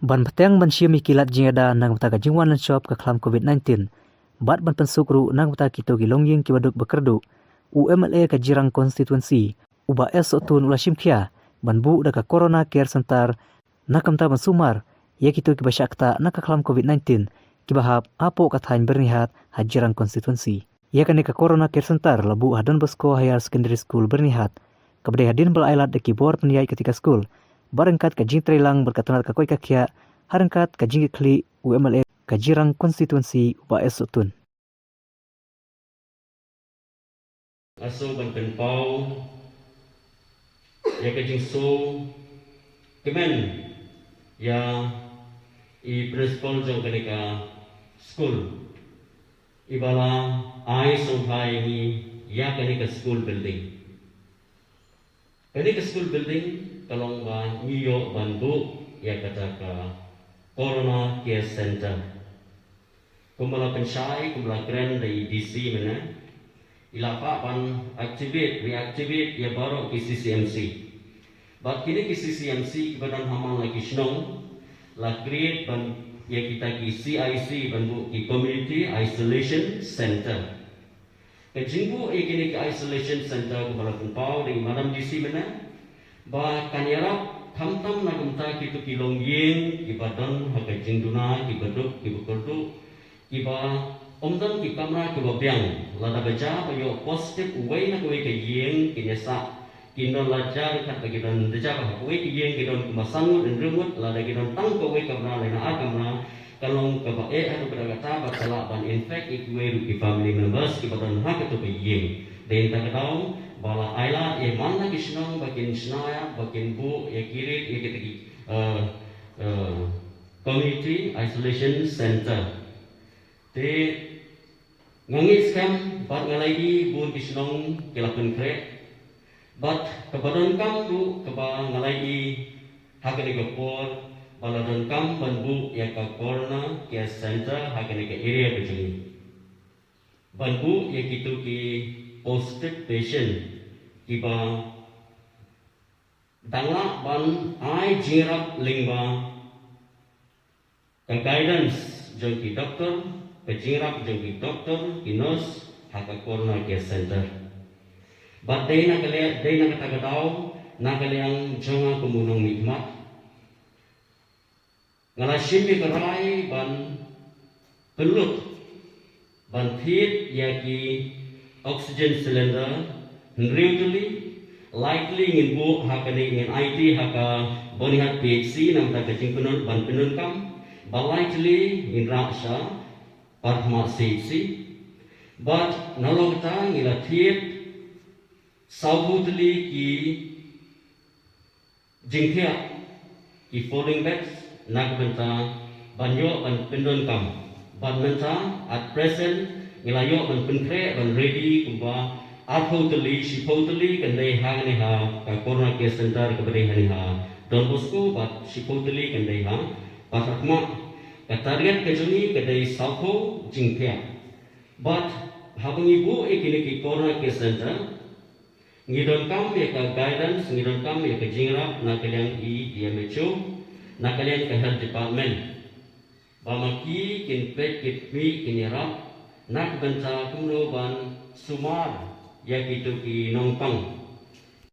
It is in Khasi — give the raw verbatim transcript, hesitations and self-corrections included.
Ban bteng ban shim ïa ki lad jingïada na ka bynta ka jingwan lynshop ka khlam covid nineteen bad ban pynsuk ruh na ka bynta kito ki longïing kiba duk ba kyrduh, u M L A ka Jirang Constituency, u Bah S Sohtun, u la shim khia ban buh da ka Corona Care Center na ka bynta ban sumar ïa kito kiba shah ktah na ka khlam covid nineteen kiba hap hapoh ka thaiñ Byrnihat ha Jirang Constituency. Ïa kane ka Corona Care Center la buh ha Don Bosco Higher Secondary School, Byrnihat, kaba dei hadien ba la ai lad da ki bor pynïaid katei ka skul, bad ryngkat ka jingtreilang bad ka tnat ka koit ka khiah ha ryngkat ka jingkitkhlieh u M L A ka Jirang Constituency, u Bah S Sohtun. Nga sngewbha ban pynpaw ïa ka jingsngewkmen ïa i principal jong kane ka skul, iba la ai sngewbha ïa ngi ïa kane ka school building. Kane ka school building ka long ba ngi ïoh ban buh ïa kata ka Corona Care Center. Kumba la pynshai, kumba la kren da i D C mynne, i la pah ban activate, reactivate ïa baroh ki C C M C. Bad kine ki C C M C kiba don ha man la ki shnong la create ban ïa kita ki C I C, ban buh ki Community Isolation Center. Ka jingbuh ïa kine ki isolation center, kumba la pynpaw da i Madam D C mynne, ba kan ïarap khamtam na ka bynta kito ki longïing kiba don ha ka jingduna, kiba duk, kiba kyrduh, kiba ym don ki kamra kiba biang. Lada ba jia ba ïoh positive uwei na kawei ka ïing, kin ïa sah kin don, lada jia ryngkat ba ki don, da jia ba ha kawei ka ïing ki don kumba san ngut, hynriew ngut, lada ki don tang kawei kamra lane ar kamra, ka long kaba eh haduh katta katta ba ka lah ban infect ïa kiwei ruh ki family members kiba don ha kato ka ïing. Dei na kata ka daw ba la ai lad ïa man la ki shnong ba kin shna, ba kin buh ïa, create ïa kita ki, eh, eh, community isolation center. Te nga ngeit skhem bad nga la ïohi bun ki shnong ki la pynkhreh. Bad kaba donkam ruh kaba nga la ïohi ha kane ka por, ba la donkam ban buh ïa ka Corona Care Center ha kane ka area ka jong ngi, ban buh ïa kito ki positive patient kiba dang lah ban ai jingïarap lyngba ka guidance jong ki doktor, ka jingïarap jong ki doktor, ki nurse ha ka Corona Care Center. Bad dei na ka liang, dei na kata ka daw, na ka liang jong nga kum u nongmihkhmat, nga la shim ïa ka rai ban pynlut, ban thied ïa ki oxygen cylinder hynriew tylli. Lai tylli ngin buh ha kane, ngin aiti ha ka Byrnihat P H C namar ka jingpynlut ban pyndonkam. Bad lai tylli ngin rah sha Parkhmat C H C. Bad nalor kata ngi la thied sawphew tylli ki jingthiah, ki falling beds, na ka bynta ban ïoh ban pyndonkam. Bad mynta at present ngi la ïoh ban pynkhreh, ban ready kumba arphew tylli, shiphew tylli kan dei hangne ha ka Corona Care Center kaba dei hangne ha Don Bosco, bad shiphew tylli kan dei ha Parkhmat. Ka target ka jong ngi ka dei sawphew jingthiah. Bad haba ngi buh ïa kine ki Corona Care Center, ngi donkam ïa ka guidance, ngi donkam ïa ka jingïarap na ka liang i D M H O, na ka liang ka Health Department, ba ma ki kin peit, kin mih, kin ïarap na ka bynta kumno ban sumar ïa kito ki nongpang